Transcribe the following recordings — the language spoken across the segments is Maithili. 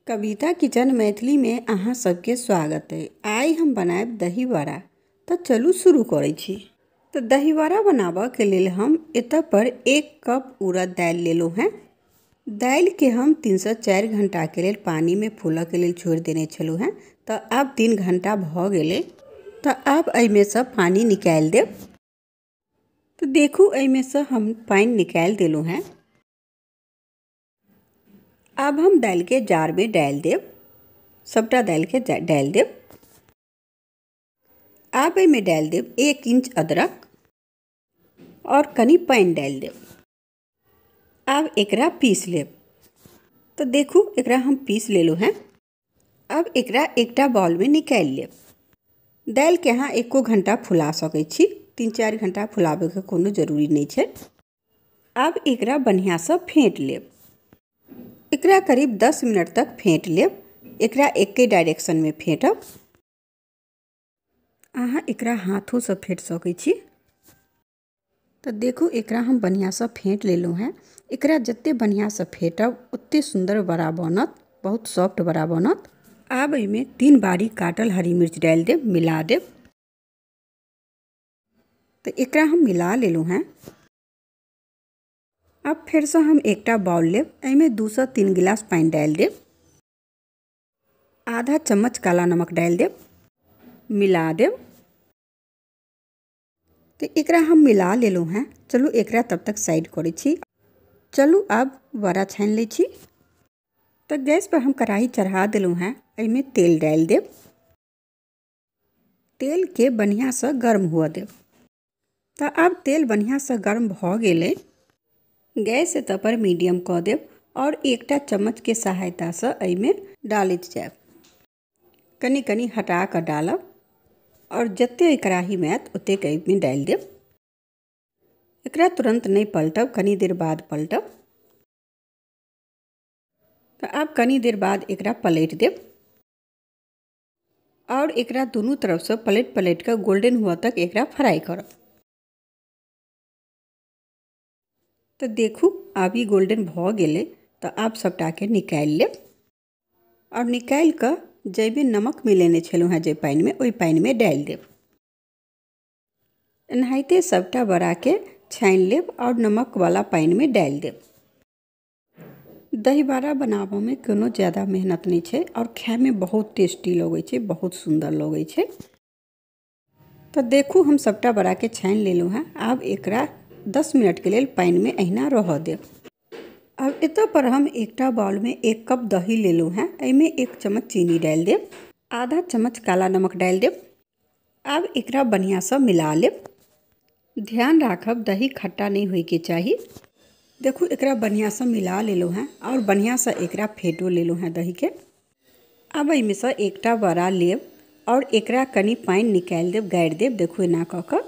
कविता किचन मैथिली में अहाँ सबके स्वागत है। आइ हम बनायब दही वड़ा। तो चलू शुरू करै छी। तो दही वड़ा बनाबऽ के लेल हम एतऽ पर 1 कप उड़द दालि लेलहुँ हैं। दालि के हम 3 से 4 घंटा के लेल पानी में फूलऽ के लेल छोड़ि देने छलहुँ हैं। तो आब 3 घंटा भऽ गेलै। तो आब एहिमे से पानी निकालि देब। तो देखू एहिमे से हम पानि निकालि देलहुँ हैं। अब हम दालि के जार में डालि देब, सबटा दालि के डालि देब। आब एहिमे डालि देब 1 इंच अदरक और कनी पानि डालि देब। आब एकरा पीस लेब। तो देखू एकरा हम पीस लेलहुँ हैं। अब एकरा एकटा बाउल में निकालि लेब। दालि के अहाँ 1 घंटा फुला सकै छी, 3-4 घंटा फुलाबैके कोनो जरूरी नहीं छै। आब एकरा बढ़िआँसँ फेंट लेब। एकरा करीब 10 मिनट तक फेंट लेब। एकरा एके डायरेक्शन में फेंटब। अहाँ एकरा हाथों से फेंट सकै छी। तो देखू एकरा हम बढ़िआँसँ फेंट लेलहुँ हैं। एकरा जते बढ़िआँसँ फेंटब ओते सुंदर बड़ा बनत, बहुत सॉफ्ट बड़ा बनत। आब एहिमे 3 बारी काटल हरी मिर्च डालि देब, मिला देब। तो एकरा हम मिला लेलहुँ हैं। अब फिर से हम एकटा बाउल लेब, एहिमे 2 से 3 गिलास पानि डालि देब, आधा चम्मच काला नमक डालि देब, मिला देब। तो एकरा हम मिला लेलहुँ हैं। चलू एकरा तब तक साइड करै छी। चलू अब वड़ा छानि लै छी। तो गैस पर हम कढ़ाई चढ़ा देलहुँ हैं। एहिमे तेल डालि देब। तेल के बढ़िआँसँ गर्म हुअ देब। तो आब तेल बढ़िआँसँ गर्म भऽ गेलै। गैस एतऽ पर मीडियम कऽ देब और एकटा चम्मच के सहायता से एहिमे डालैत जायब। कनी कनी हटा कऽ डालब और जते कढ़ाई में आयत ओतेक एहिमे डालि देब। एकरा तुरंत नहीं पलटब, कनी देर बाद पलटब। तो आब कनी देर बाद एकरा पलटि देब और एकरा दुनू तरफ से पलटि पलटि कऽ गोल्डन हुअ तक एकरा फ्राई करब। तो देखू आब ई गोल्डन भऽ गेलै। तो आब सबटाके निकालि लेब और निकालि कऽ जाहिमे नमक मिलेने छलहुँ हेँ जाहि पानिमे, ओहि पानिमे डालि देब। एनाहिते सबटा बड़ाके छानि लेब और नमकवला पानिमे डालि देब। दही बड़ा बनाबऽमे कोनो ज़्यादा मेहनत नहीं छै और खायमे बहुत टेस्टी लगै छै, बहुत सुंदर लगै छै। तो देखू हम सबटा बड़ाके छानि लेलहुँ हेँ। आब एकरा 10 मिनट के लेल पानि में अहिना रहऽ देब। अब एतऽ पर हम एकटा बाउल में 1 कप दही लेलहुँ हैं। एहिमे 1 चम्मच चीनी डालि देब, आधा चम्मच काला नमक डालि देब। आब एकरा बढ़िआँसँ मिला लेब। ध्यान राखब दही खट्टा नहीं होइके चाही। देखू एकरा बढ़िआँसँ मिला लेलहुँ हैं और बढ़िआँसँ एकरा फेंटो लेलहुँ हैं दही के। आब एहिमे सँ एकटा बड़ा लेब और एकरा कनी पानि निकालि देब, गाड़ि देब। देखू एना कऽ कऽ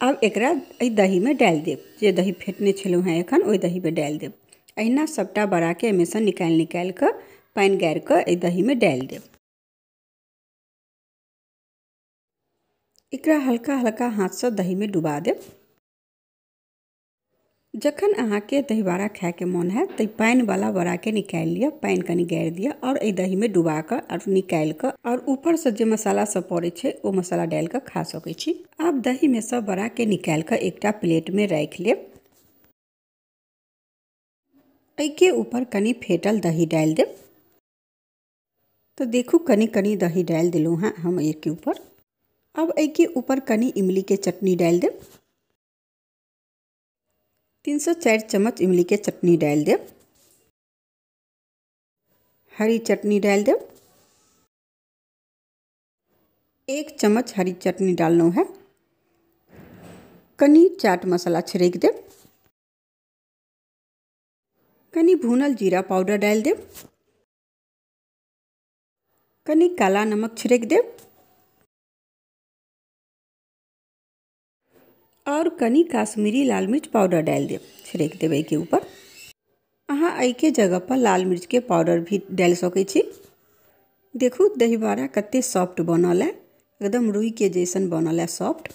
आब एकरा एहि दहीमे डालि देब। जे दही फेटने छलहुँ हेँ एखन, ओहि दहीमे डालि देब। अहिना सबटा बड़ाके एहिमेसँ निकालि निकालि कऽ पानि गाड़ि कऽ एहि दहीमे डालि देब। एकरा हल्का हल्का हाथसँ दहीमे डुबा देब। जखन अहाँके दही बड़ा खायके मोन हैत तऽ पानिवला बड़ाके निकालि लिअ, पानि कनि गाड़ि दिअ और एहि दहीमे डुबा कऽ और निकालि कऽ और ऊपरसँ जे मसाला सब पड़ै छै ओ मसाला डालि कऽ खा सकै छी। आब दहीमे सँ बड़ाके निकालि कऽ एकटा प्लेटमे राखि लेब। एहिके ऊपर कनि फेटल दही डालि देब। तो देखू कनि कनि दही डालि देलहुँ हेँ हम एहिके ऊपर। अब एहिके ऊपर कनि इमलीके चटनी डालि देब। 3 से 4 चम्मच इमली के चटनी डालि देब, हरी चटनी डालि देब। 1 चम्मच हरी चटनी डाललहुँ है। कनी चाट मसाला छिड़क देब, कनी भूनल जीरा पाउडर डालि देब, कनी काला नमक छिड़क देब और कनी काश्मीरी लाल मिर्च पाउडर डालि देब, छिड़क देब एहिके ऊपर। अहाँ एहिके जगह पर लाल मिर्च के पाउडर भी डालि सकै छी। देखू दही बड़ा कते सॉफ्ट बनल है, एकदम रुई के जैसन बनल है सॉफ्ट।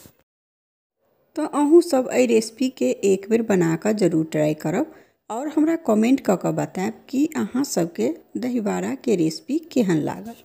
तो अहूँ सब एहि रेसिपी के एक बेर बना कऽ जरूर ट्राई करब। आओर हमरा कमेंट कऽ कऽ बतायब कि अहाँ सबके दहीबाड़ाके रेसिपी केहन लागल।